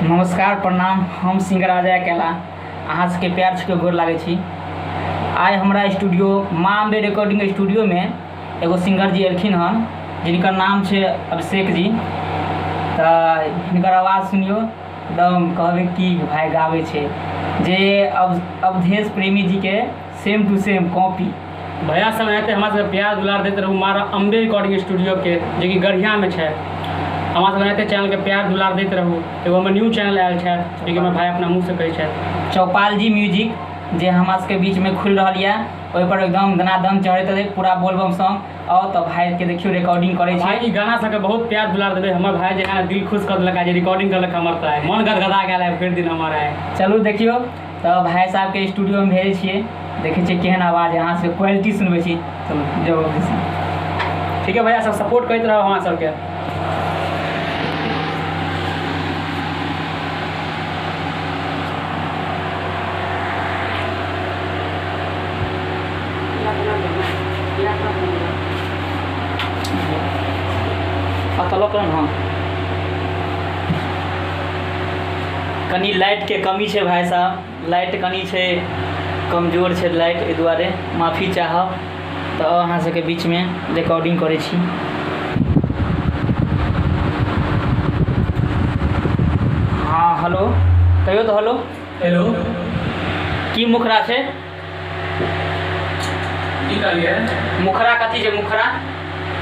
नमस्कार प्रणाम। हम सिंगर अजय अकेला अहाँ सबके प्यार छूके गोर लागै छी। आइ हमरा स्टूडियो माँ अम्बे रिकॉर्डिंग स्टूडियोमे एगो सिंगर जी एलखिन हन जिनकर नाम छै अभिषेक जी। तऽ हिनकर आवाज सुनियौ, एकदम कहबै कि भाय गाबै छै जे अवधेश प्रेमी जीके सेम टू सेम कॉपी। भैया सब एनाहिते हमरा सबके प्यार दुलार दैत रहू। माँ अम्बे रिकॉर्डिंग स्टूडियोके जेकि गढ़ियामे छै, हमरा सब एनाहिते चैनलके प्यार दुलार दैत रहू। एगो हमर न्यू चैनल आयल छथि जेकि हमर भाय अपना मुँहसँ कहै छथि, चौपाल जी म्यूजिक जे हमरा सबके बीचमे खुलि रहल यऽ, ओहिपर एकदम दनादन चढ़ैत रहै पूरा बोलबम सॉन्ग। आओ तऽ भाइके देखियौ रिकॉर्डिंग करै छै। भाई ई गाना सबके बहुत प्यार दुलार देबै। हमर भाई जे है दिल खुश कऽ देलक, जे रिकॉर्डिंग करलक हमर, तऽ मन गदगदा गेल है फेर दिन हमर आइ। चलू देखियौ तऽ भाइ साहबके स्टूडियोमे भेजै छियै, देखै छियै केहन आवाज है, अहाँ सबके क्वालिटी सुनबै छी। चलू जब ठीक है भैया सब सपोर्ट करैत रहू हमरा सबके। हँ कनि लाइटके कमी छै भाइ साहब, लाइट कनि छै कमजोर छै लाइट, एहि दुआरे माफी चाहब। तऽ अहाँ सबके बीचमे रिकॉर्डिंग करै छी। हँ हेलो कहियौ तऽ। हेलो हेलो, की मुखरा छै? की कहलियै? मुखरा कथी छै? मुखरा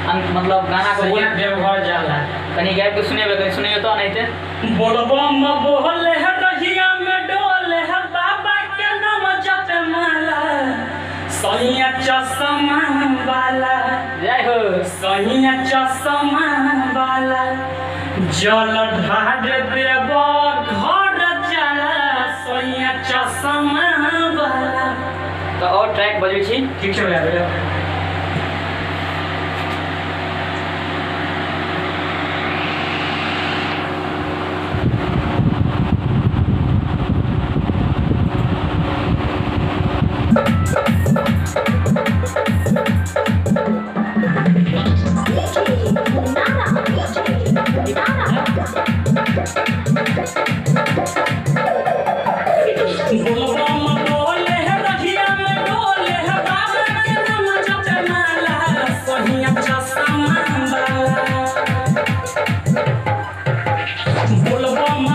मतलब गाना के बोल। देवघर जाला कनि गाबि कऽ सुनेबै, कनि सुनैयौ तऽ एनाहिते। बोलबम बोले है रहिया में डोले है बाबा के नाम जप माला सैया चश्मा वाला, जय हो सैया चश्मा वाला, जल ढार देव घर जाला सैया चश्मा वाला। तऽ आओर ट्रैक बजबै छी। ठीक छै भैया, भैया। बोलबम बोले है रहिया में डोले है बाबा के नाम जप माला सहिया चश्मा वाला। बोलबम